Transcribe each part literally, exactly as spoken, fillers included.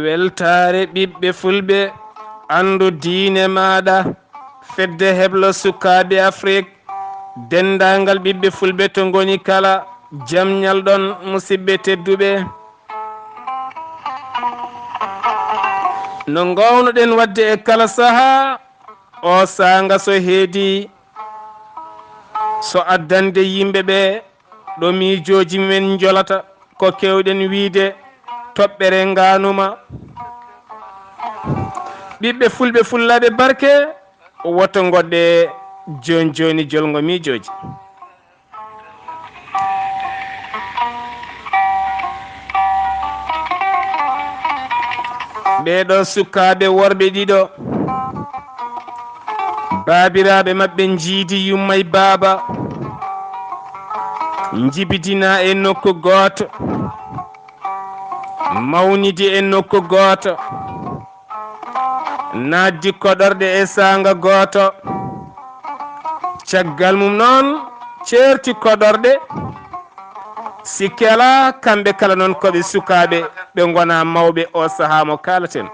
Weltaare ɓiɓɓe fulɓe, anndu diine maaɗa. Fedde heblo sukaaɓe Afrik, denndaangal ɓiɓɓe fulɓe to ngoni kala, jam ñalɗon, musidɓe tedduɓe. No ngoownoɗen waɗde e kala sahaa, o saanga so heedi, so addande yimɓe ɓe ɗo miijooji men njolata, ko keewɗen wiyde toɓɓere ngaanuma. Ɓiɓɓe fulɓe fullaaɓe barke, woto ngoɗɗe jooni jooni jolngo miijooji. Ɓee ɗoo sukaaɓe worɓe ɗiɗo, baabiraaɓe maɓɓe njiidi yumma e baaba, njibidinaa e nokku gooto, mawnidi e nokku gooto, naatdi koɗorɗe e saanga gooto. Caggal mum noon, ceerti koɗorɗe. Sikke alaa, kamɓe kala noon ko ɓe sukaaɓe, ɓe ngonaa mawɓe oo sahaa mo kaalaten.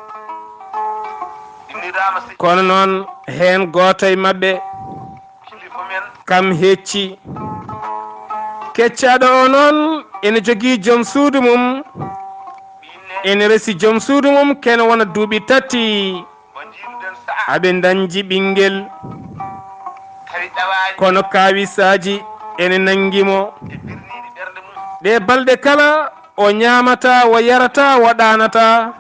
Kono noon, heen gooto e maɓɓe, kam hecci. Keccaaɗo o noon ene jogii joom suudu mum, ene resi joom suudu mum, kene wona duuɓi tati. Aɓe ndañji ɓinngel, kono kaawisaaji ene nanngi mo. Ɗee balɗe kala, o ñaamataa, o yarataa, o ɗaanataa.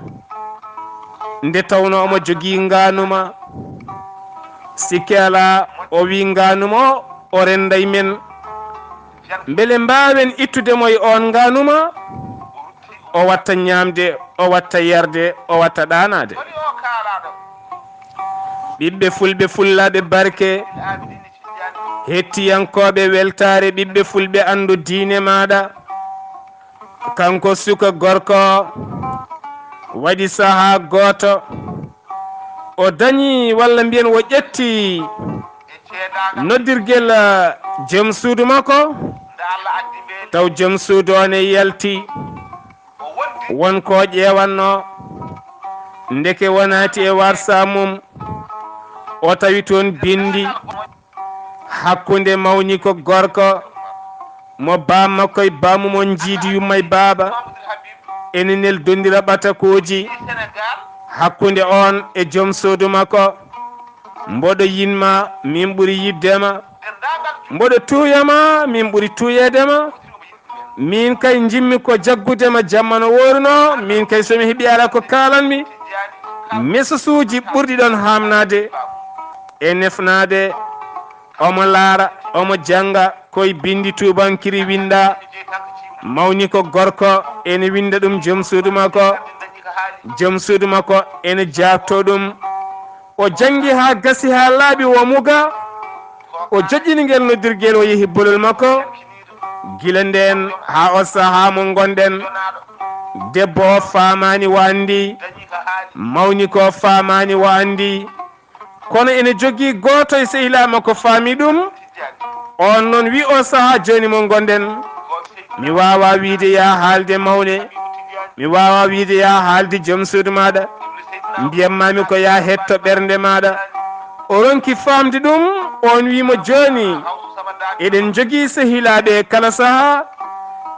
Nde tawnoo omo jogii ngaanuma, sikke alaa, o wii ngaanuma o, o rennday men. Mbele mbaawen ittude mo e oon ngaanuma? O watta ñaamde, o watta yarde, o watta ɗaanaade. Ɓiɓɓe fulɓe fullaaɓe barke, hettiyankooɓe weltaare, ɓiɓɓe fulɓe anndu diine maaɗa. Kanko suka gorko waɗi sahaa gooto, o dañi, walla mbiyen o ƴetti noddirgel, eh, joom suudu makko, taw joom suudu o ne yalti. Won ko o ƴeewanno, ndeke wonaati e warsa mum, o tawi toon binndi hakkunde mawniko gorko mo baam makko e bammum on njiidi yumma e baaba, ene neldondira ɓatakooji hakkunde oon e joom suudu makko. Mboɗo yiɗ ma, min ɓuri yiɗde ma. Mboɗo tuuya ma, min ɓuri tuuyeede ma. Min kay njiɗmi ko jaggude ma jamma no wooruno. Min kay so mi heɓi alaa ko kaalanmi. Mesusuuji ɓurɗi ɗoon haamnaade e nefnaade. Omo laara, omo jannga, koye binndi tuubankiri winnda. Mawniko gorko ene winnda ɗum joom suudu makko. Joom suudu makko ene jaabtoo ɗum. O janngi haa gasi haa laaɓi, o muga. O joƴƴini ngel noddirgel, o yehi bolol makko. Gila ndeen haa o sahaa mo ngonɗen, debbo o faamaani o anndi, mawniko o faamaani o anndi. Kono ene jogii gooto e sehilaa makko faami ɗum. Oon noon wi o sahaa jooni mo ngonɗen, mi waawaa wiyde yaa haalde mawne, mi waawaa wiyde yaa haalde joom suudu maaɗa, mbiyatmaami ko yaa hetto ɓernde maaɗa. O ronki faamde ɗum, oon wi mo jooni, eɗen njogii sehilaaɓe e kala sahaa,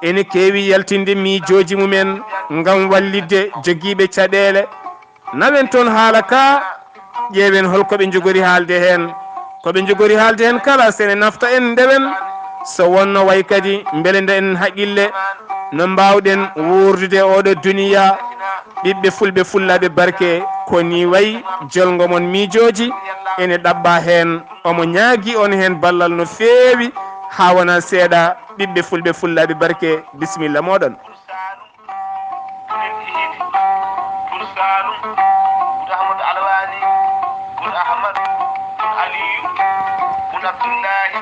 ene keewi yaltinde miijooji mumen ngam wallitde jogiiɓe caɗeele. Nawen toon haala ka, ƴeewen hol ko ɓe njogori haalde heen. Ko ɓe njogori haalde heen kala, sene nafta en, ndewen. So wonno way kadi, mbele nde en haqqille no mbaawɗen wuurdude oɗo duniya. Ɓiɓɓe fulɓe fullaaɓe barke, ko ni way jolngo mon miijooji ene ɗaɓɓa heen. Omo ñaagi on heen ballal no feewi, haa wona seeɗa. Ɓiɓɓe fulɓe fullaaɓe barke, bisimilla mooɗon. Bun Ihidi, bun Saalum, bun Ahmadu Alwaali, bun Ahmadu, bun Aliyu, bun Abdullaahi,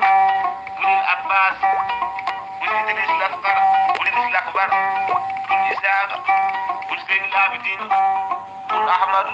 bun Abbaas, bun Idriis Lakbar, bun Idriis Lakbar, bun Isaaqa, bun Seynul Aabidiin, bun Ahmadu,